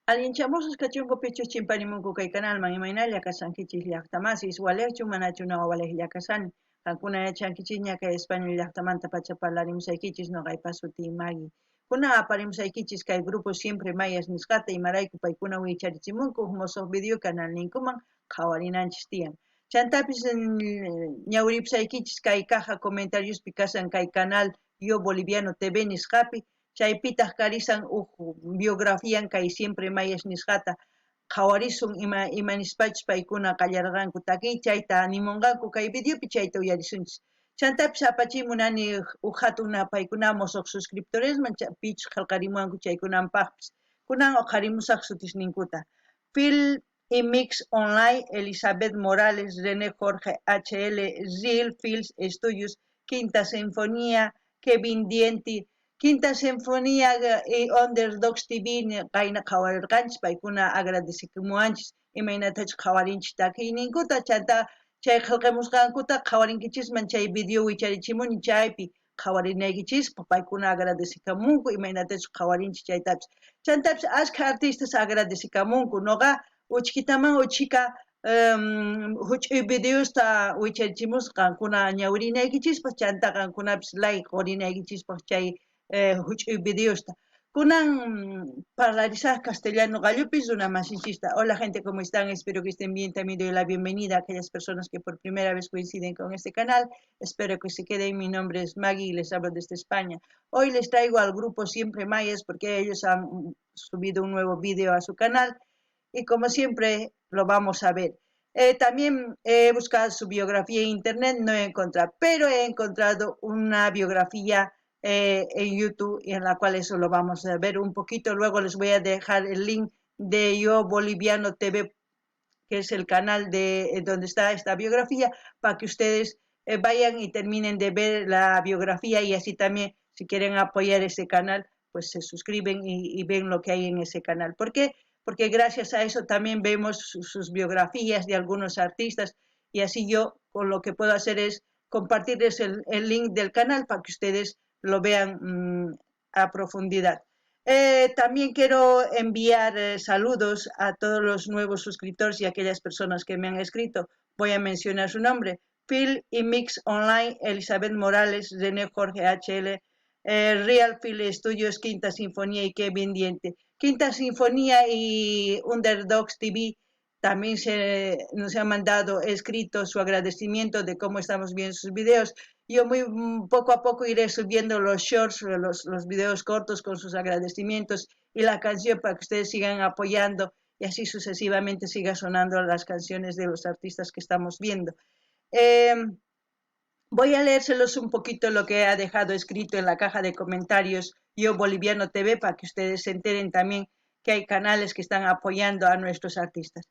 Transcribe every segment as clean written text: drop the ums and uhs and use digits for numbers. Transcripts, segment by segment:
Allinchamusqas kachunku pichus chimparimunku kay kanalman, imaynalla kashankichis llaqtamasis, walejchu manachu noqa walejlla kashani. Qankuna yachankichisña kay España llaqtamantapacha parlarimusaykichis noqaypa sutiy Maggie. Kunan aparimusaykichis kay grupo Siempre Mayas nisqata imarayku paykuna wicharichimunku uj mosoj video kanalninkuman qhawarinanchis tiyan. Chantapis ñawripusaykichis kay caja comentariospi kashan kay canal Yo Boliviano TV nisqapi, chaypitaj karisan uj biografian kay Siempre Mayas nisqata. Qhawarisun ima ima nispachus paykuna qallarqanku takiy chayta nimunqanku kay videopi chayta uyarisunchis. Chantapis apachiy munani uj jatun napaykuna mosoj suscriptoresman pichus qhelqarimuwanku chaykunanpajpis. Kunan oqharimusaj sutisninkuta. Phil y Mix Online, Elizabeth Morales, René Jorge HL, Real Fields Studios, Quinta Sinfonía, Kevin Dienti, Quinta Sinfonía y Underdogs TV qayna qhawarirqanchis, paykuna agradecekumuwanchis imaynatachus qhawarinchis takiyninkuta, chantá chay qhelqamusqankuta qhawarinkichisman chay video wicharichimuni chaypi qhawarinaykichispaj, paykuna agradecekamunku imaynatachus qhawarinchis chaytapis. Chantapis ashkha artistas agradecekamunku, noqa uchkitaman uchhika juch'uy videosta wicharichimusqa qankuna ñawirinaykichispaj, chantá qankunapis like qorinaykichispaj chay juch'uy videosta. Kunan parlarisaj castellano qallupi runa masinchista. Hola gente, ¿cómo están? Espero que estén bien. También doy la bienvenida a aquellas personas que por primera vez coinciden con este canal. Espero que se queden. Mi nombre es Maggie y les hablo desde España. Hoy les traigo al grupo Siempre Mayas porque ellos han subido un nuevo vídeo a su canal y como siempre lo vamos a ver. También he buscado su biografía en internet, no he encontrado, pero he encontrado una biografía en YouTube y en la cual eso lo vamos a ver un poquito. Luego les voy a dejar el link de Yo Boliviano TV, que es el canal de donde está esta biografía, para que ustedes vayan y terminen de ver la biografía y así también, si quieren apoyar ese canal, pues se suscriben y ven lo que hay en ese canal. ¿Por qué? Porque gracias a eso también vemos sus biografías de algunos artistas y así yo con lo que puedo hacer es compartirles el link del canal para que ustedes lo vean a profundidad. También quiero enviar saludos a todos los nuevos suscriptores y a aquellas personas que me han escrito. Voy a mencionar su nombre. Phil y Mix Online, Elizabeth Morales, René Jorge HL, Real Phil Studios, Quinta Sinfonía y Kevin Diente. Quinta Sinfonía y Underdogs TV también nos han mandado escrito su agradecimiento de cómo estamos viendo sus videos. Yo muy poco a poco iré subiendo los shorts, los videos cortos con sus agradecimientos y la canción para que ustedes sigan apoyando y así sucesivamente siga sonando las canciones de los artistas que estamos viendo. Voy a leérselos un poquito lo que ha dejado escrito en la caja de comentarios Yo Boliviano TV para que ustedes se enteren también que hay canales que están apoyando a nuestros artistas.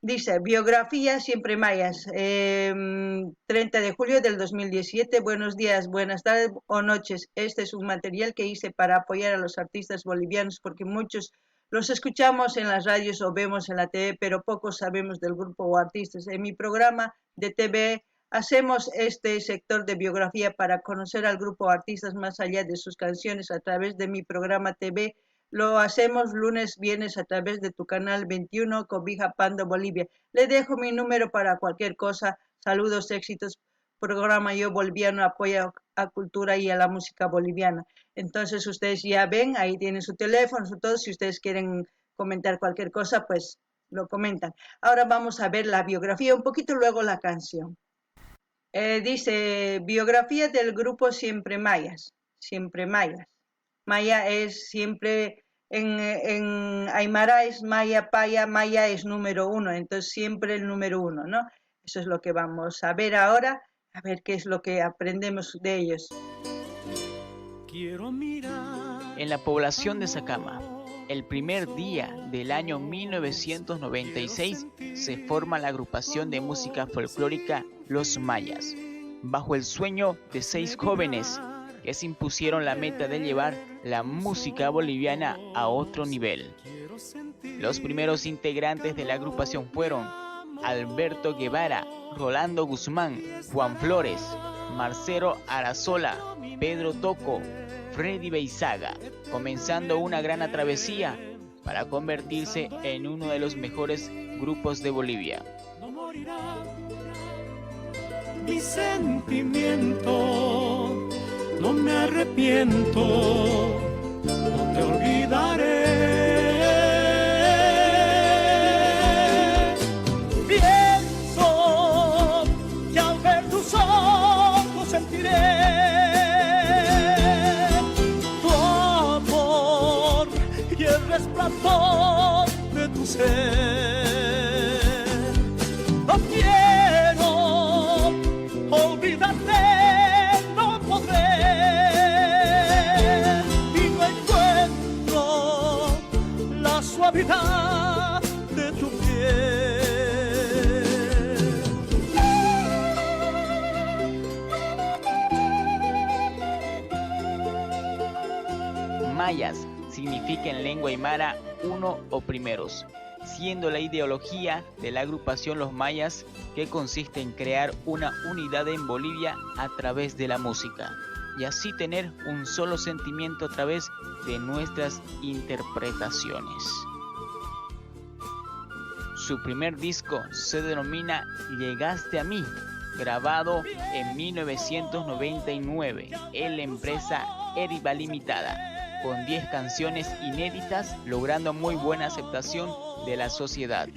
Dice, biografía Siempre Mayas, 30 de julio del 2017, buenos días, buenas tardes o noches. Este es un material que hice para apoyar a los artistas bolivianos porque muchos los escuchamos en las radios o vemos en la TV, pero pocos sabemos del grupo o artistas. En mi programa de TV hacemos este sector de biografía para conocer al grupo o artistas más allá de sus canciones a través de mi programa TV. Lo hacemos lunes, viernes a través de tu canal 21, Cobija Pando, Bolivia. Le dejo mi número para cualquier cosa. Saludos, éxitos. Programa Yo Boliviano apoya a cultura y a la música boliviana. Entonces ustedes ya ven, ahí tienen su teléfono, su todo. Si ustedes quieren comentar cualquier cosa, pues lo comentan. Ahora vamos a ver la biografía, un poquito luego la canción. Dice, biografía del grupo Siempre Mayas. Siempre Mayas. Maya es siempre, en Aymara es Maya, Paya, Maya es número uno, entonces siempre el número uno, ¿no? Eso es lo que vamos a ver ahora, a ver qué es lo que aprendemos de ellos. Quiero mirar. En la población de Sacama, el primer día del año 1996 se forma la agrupación de música folclórica Los Mayas, bajo el sueño de 6 jóvenes que se impusieron la meta de llevar la música boliviana a otro nivel. Los primeros integrantes de la agrupación fueron Alberto Guevara, Rolando Guzmán, Juan Flores, Marcelo Arazola, Pedro Toco, Freddy Beizaga, comenzando una gran travesía para convertirse en uno de los mejores grupos de Bolivia. No morirá mi sentimiento, no me arrepiento, no te olvidaré. Pienso que al ver tus ojos sentiré tu amor y el resplandor de tu ser. No quiero olvidarte, no podré, y no encuentro la suavidad de tu piel. Mayas significa en lengua aymara uno o primeros, siendo la ideología de la agrupación Los Mayas, que consiste en crear una unidad en Bolivia a través de la música y así tener un solo sentimiento a través de nuestras interpretaciones. Su primer disco se denomina Llegaste a mí, grabado en 1999 en la empresa Eriba Limitada, con 10 canciones inéditas, logrando muy buena aceptación de la sociedad.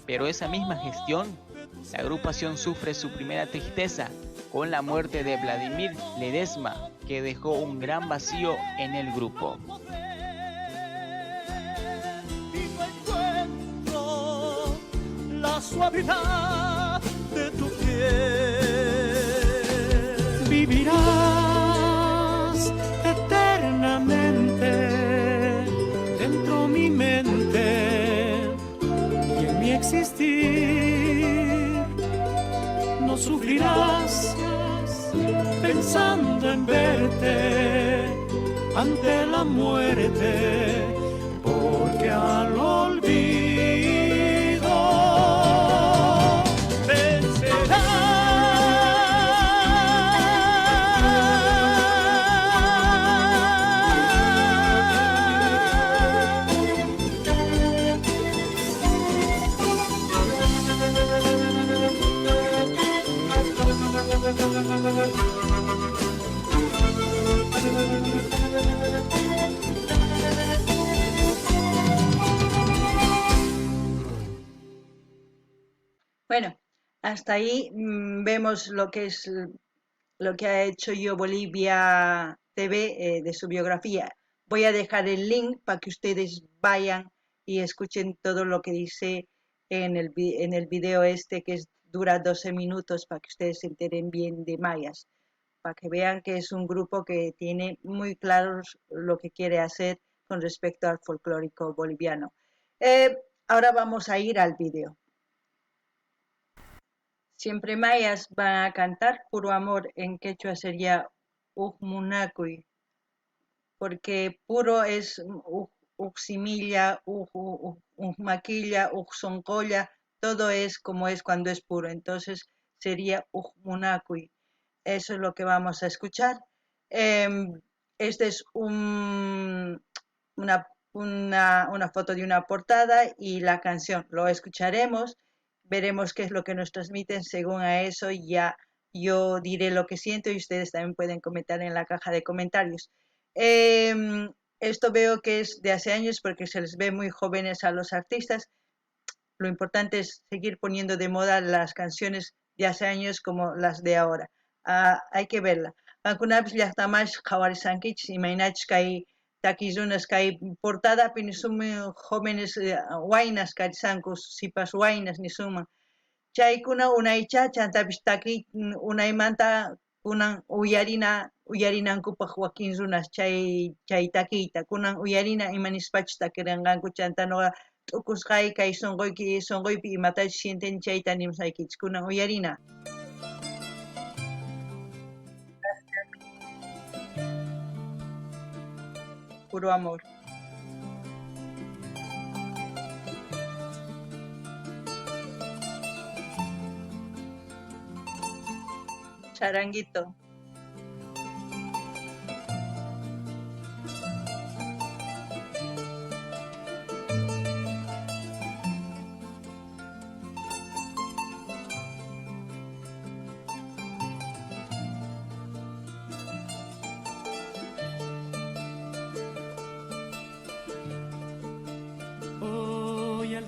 Pero esa misma gestión, la agrupación sufre su primera tristeza con la muerte de Vladimir Ledesma, que dejó un gran vacío en el grupo. Y no encuentro la suavidad de tu piel. Vivirás eternamente dentro mi mente y en mi existir. No sufrirás pensando en verte ante la muerte, porque al olvido vencerás. Bueno, hasta ahí vemos lo que es lo que ha hecho Yo Bolivia TV de su biografía. Voy a dejar el link para que ustedes vayan y escuchen todo lo que dice en el video este, que dura 12 minutos, para que ustedes se enteren bien de Mayas, para que vean que es un grupo que tiene muy claro lo que quiere hacer con respecto al folclórico boliviano. Ahora vamos a ir al video. Siempre Mayas van a cantar Puro Amor, en quechua sería Ujmunakuy, porque puro es uximilla, ujmaquilla, uxoncolla, todo es como es cuando es puro, entonces sería Ujmunakuy. Eso es lo que vamos a escuchar. Este es una foto de una portada y la canción. Lo escucharemos, veremos qué es lo que nos transmiten. Según a eso ya yo diré lo que siento y ustedes también pueden comentar en la caja de comentarios. Esto veo que es de hace años porque se les ve muy jóvenes a los artistas. Lo importante es seguir poniendo de moda las canciones de hace años como las de ahora. Hay que verla. Qankunapis llaqtamash qhawarisankichis, imaynachus kay takirunas kay portadapi nisunman jóvenes waynas karisanku, sipas waynas nisunman. Chaykuna unaycha chantapis taki unaymanta kunan uyarinankupaq wakin runas chay takiyta kunan uyarina ima nispachus takiranqanku chanta nuqa t'ukusqay kay sunquypi imatachus sienten chayta nimusaykichis kunan uyarina. Puro amor. Charanguito.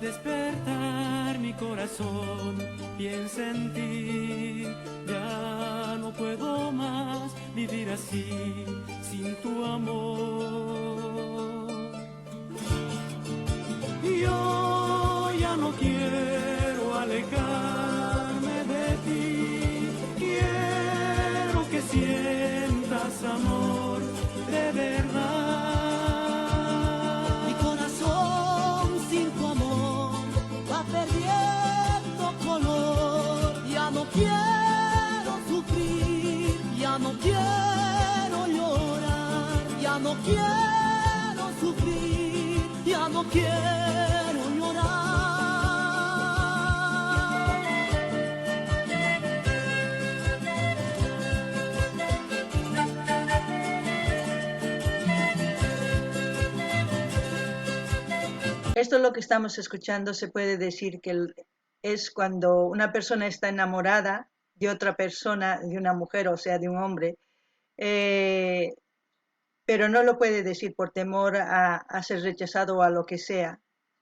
Al despertar mi corazón piensa en ti. Ya no puedo más vivir así sin tu amor. Yo ya no quiero alejarme de ti. Quiero que sientas amor de verdad. Mi corazón sin tu amor va perdiendo color. Ya no quiero sufrir, ya no quiero llorar, ya no quiero sufrir, ya no quiero llorar. Esto es lo que estamos escuchando, se puede decir que es cuando una persona está enamorada de otra persona, de una mujer, o sea, de un hombre, pero no lo puede decir por temor a ser rechazado o a lo que sea.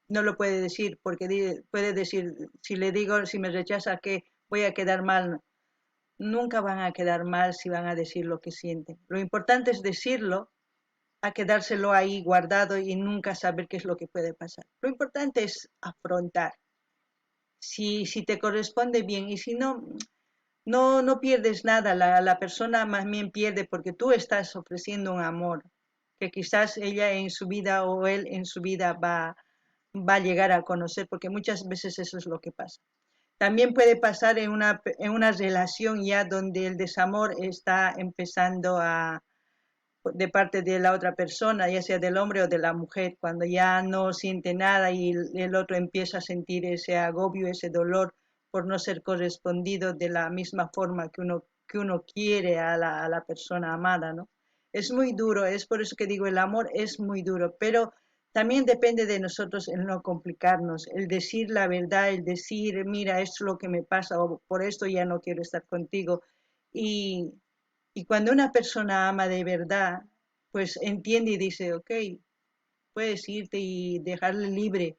No lo puede decir porque puede decir, si le digo, si me rechaza, que voy a quedar mal. Nunca van a quedar mal si van a decir lo que sienten. Lo importante es decirlo, a quedárselo ahí guardado y nunca saber qué es lo que puede pasar. Lo importante es afrontar. Si te corresponde bien y si no, no pierdes nada. La persona más bien pierde porque tú estás ofreciendo un amor que quizás ella en su vida o él en su vida va a llegar a conocer, porque muchas veces eso es lo que pasa. También puede pasar en una relación ya donde el desamor está empezando de parte de la otra persona, ya sea del hombre o de la mujer, cuando ya no siente nada y el otro empieza a sentir ese agobio, ese dolor por no ser correspondido de la misma forma que uno quiere a la persona amada, ¿no? Es muy duro, es por eso que digo, el amor es muy duro, pero también depende de nosotros el no complicarnos, el decir la verdad, el decir, mira, esto es lo que me pasa o por esto ya no quiero estar contigo. Y cuando una persona ama de verdad, pues entiende y dice, ok, puedes irte y dejarle libre,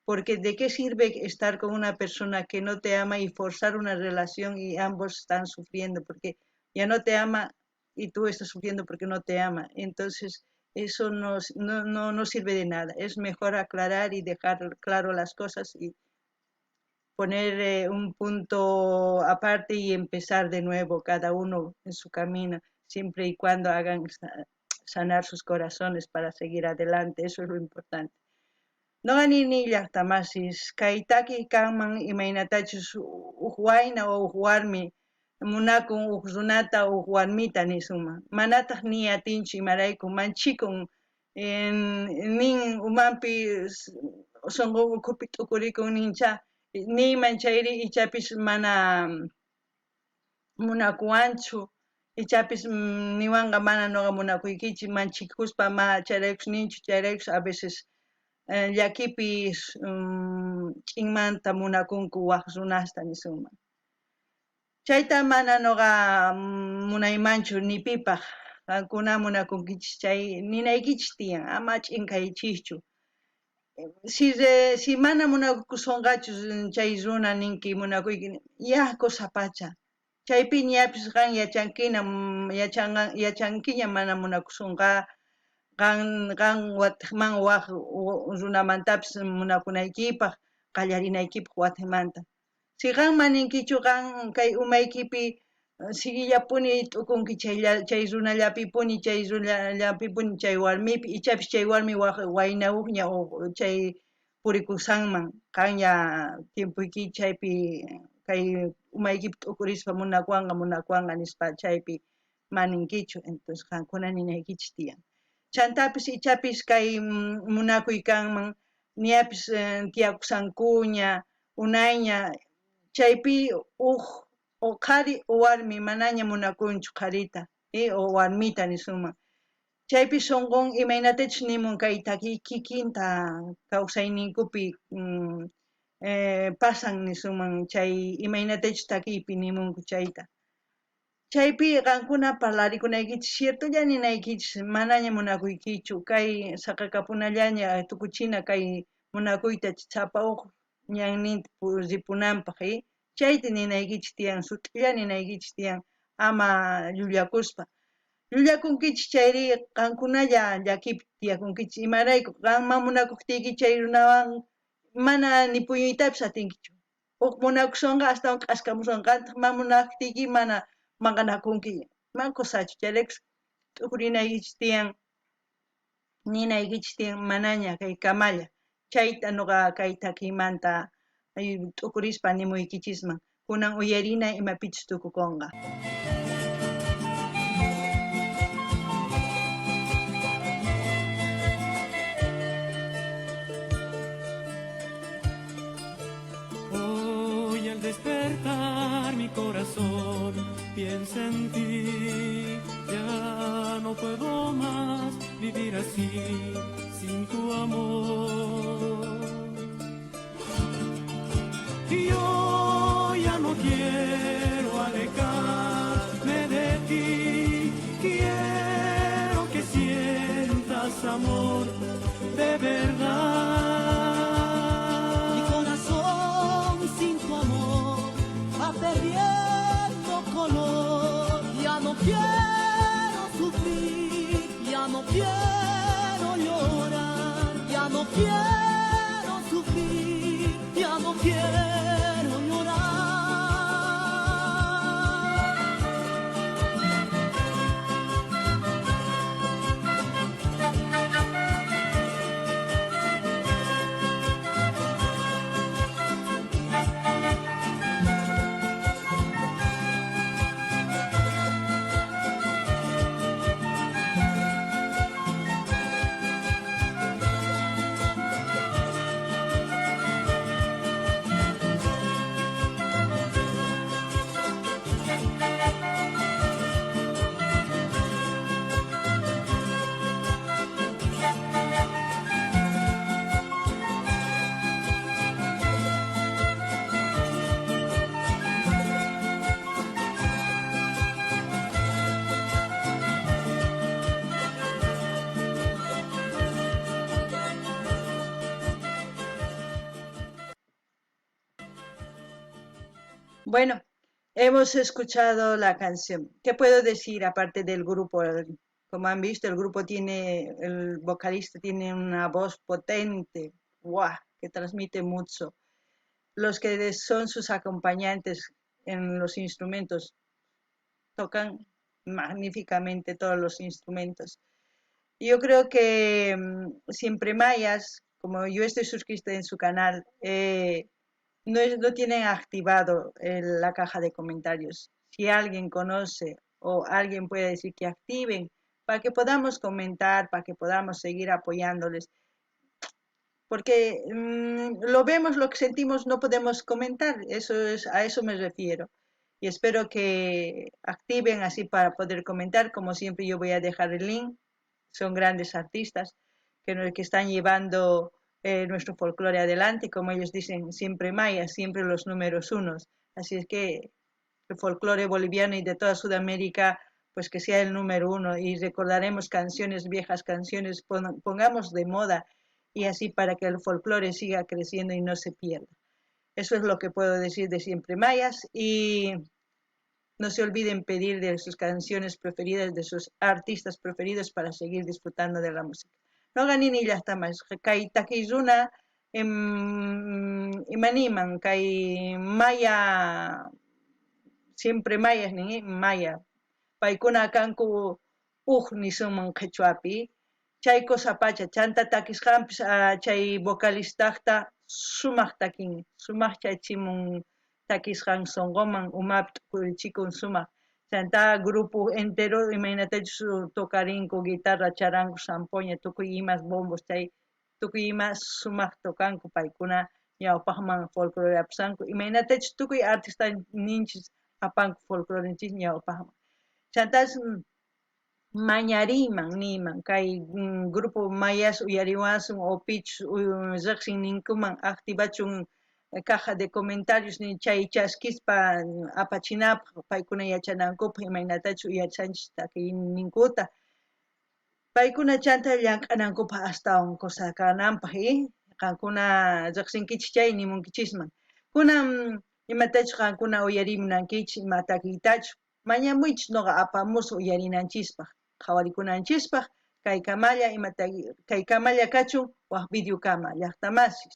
porque ¿de qué sirve estar con una persona que no te ama y forzar una relación y ambos están sufriendo? Porque ya no te ama y tú estás sufriendo porque no te ama. Entonces, eso no sirve de nada. Es mejor aclarar y dejar claro las cosas y poner un punto aparte y empezar de nuevo, cada uno en su camino, siempre y cuando hagan sanar sus corazones para seguir adelante. Eso es lo importante. Noqa nini llaqtamasis, kay takiy kanman imaynatachus uj wayna o uj warmi munakun uj runata uj warmita nisunman, manataj ni atinchu imarayku manchikun, nin umanpi sonqon ukhupi t'ukurikun nincha niyman chayri ichapis mana munakuwanchu, ichapis niwanqa mana noqa munakuykichu manchikuspa ma chayraykus ninchu, chayraykus a veces llakipi ch'inmanta munakunku waj runasta nisunman. Chayta mana noqa munaymanchu ni pipaj, qankuna munakunkichis chay ninaykichis tiyan, ama ch'inkaychischu. Si mana munakusonqachu chay runa ninki munakuyki, ya cosa pacha. Chaypi ñapis qan yachankina, yachankiña mana munakusonqa, qan watejman waj runamantapis munakunaykipaj, qallarinaykipaj watejmanta. Si qan maninkichu qan kay umaykipi siguillapuni t'ukunki chay runallapipuni, chay runallapipuni chay warmipi, ichapis chay warmi waj waynawuqña o chay purikusanman, qanña tiempuyki chaypi kay umaykipi t'ukurispa munakuwanqa, munakuwanqa nispa chaypi maninkichu, entonces qankuna ninaykichis tiyan. Chantapis ichapis kay munakuy kanman, ñapis tiyakusankuña, unayña, chaypi uj o qhari o warmi manaña munakunchu qharita, o warmita nisunman. Chaypi sonqon imaynatachus nimun kay takiy kikinta kawsayninkupi pasan nisunman chay imaynatachus takiypi nimunku chayta. Chaypi qankuna parlarikunaykichis, ciertolla ninaykichis, manaña munakuykichu, kay saqakapunallaña tukuchina kay Munakuyta sapa uj ñanninta ripunanpaj, chayta ninaykichis tiyan, sut'illa ninaykichis tiyan, ama llullakuspa. Llullakunkichis chayrí qankunalla llakipi tiyakunkichis, imarayku qanman munakojtiyki chay runawan mana ni puñuytapis atinkichu. Uj munakusonqa astawan k'askamusonqa, qantaj mana munajtiyki mana maqanakunki, mana cosachu, chayrayku t'ukurinaykichis tiyan, ninaykichis tiyan manaña kay kamalla. Chayta noqa kay takiymanta t'ukurispa nimuykichisman. Kunan uyarina imapichus tukukonqa. Hoy al despertar mi corazón piensa en ti. Ya no puedo más vivir así sin tu amor. Yo ya no quiero alejarme de ti. Quiero que sientas amor de verdad. Mi corazón sin tu amor va perdiendo color. Ya no quiero sufrir, ya no quiero llorar, ya no quiero sufrir, ya no quiero llorar. Bueno, hemos escuchado la canción. ¿Qué puedo decir aparte del grupo? Como han visto, el grupo tiene, el vocalista tiene una voz potente, ¡guau!, que transmite mucho. Los que son sus acompañantes en los instrumentos tocan magníficamente todos los instrumentos. Yo creo que Siempre Mayas, como yo estoy suscrita en su canal, no tienen activado la caja de comentarios. Si alguien conoce o alguien puede decir que activen para que podamos comentar, para que podamos seguir apoyándoles. Porque lo vemos, lo que sentimos, no podemos comentar. A eso me refiero. Y espero que activen así para poder comentar. Como siempre, yo voy a dejar el link. Son grandes artistas que están llevando nuestro folclore adelante, como ellos dicen, siempre mayas, siempre los números unos. Así es que el folclore boliviano y de toda Sudamérica, pues que sea el número uno, y recordaremos canciones, viejas canciones, pongamos de moda, y así para que el folclore siga creciendo y no se pierda. Eso es lo que puedo decir de Siempre Mayas, y no se olviden pedir de sus canciones preferidas, de sus artistas preferidos, para seguir disfrutando de la música. Noqa nini llaqtamas, kay takiy runa, imaniman, kay maya, siempre mayas nin, maya, paykuna kanku uj nisunman qhichwapi, chay cosa pacha, chanta takisqanpis, chay vocalistajta sumaq takin, sumaq chachimun takisqan sonqoman, umapi t'ukurichikun sumaq. Chanta grupo entero, imaynatachus tocarinku guitarra, charango, zampoña, tukuy imas, bombos, chay tukuy imas sumaq tocanku paykuna ñawpaqman folclore apasanku, imaynatachus tukuy artista ninchis apanku folclorenchis ñawpaqman. Chantas mañariyman niyman, kay grupo mayas uyariwasun o pichus riqsin ninkuman activachun caja de comentarios ni chay chaskispa apachinapaj paykuna yachanankupaj imaynatachus uyachanchis takiyninkuta. Paykuna chanta llank'anankupaj astawan cosa kananpaj, Qankuna riqsinkichis chay nimunkichisman. Kunan imatachus qankuna uyarimunankichis, ima takiytachus mañamuychis noqa apamusa uyarinanchispaq, qhawarikunanchispaq, kaykamalla imata kaykamalla kachun waj videokama llaqtamasis.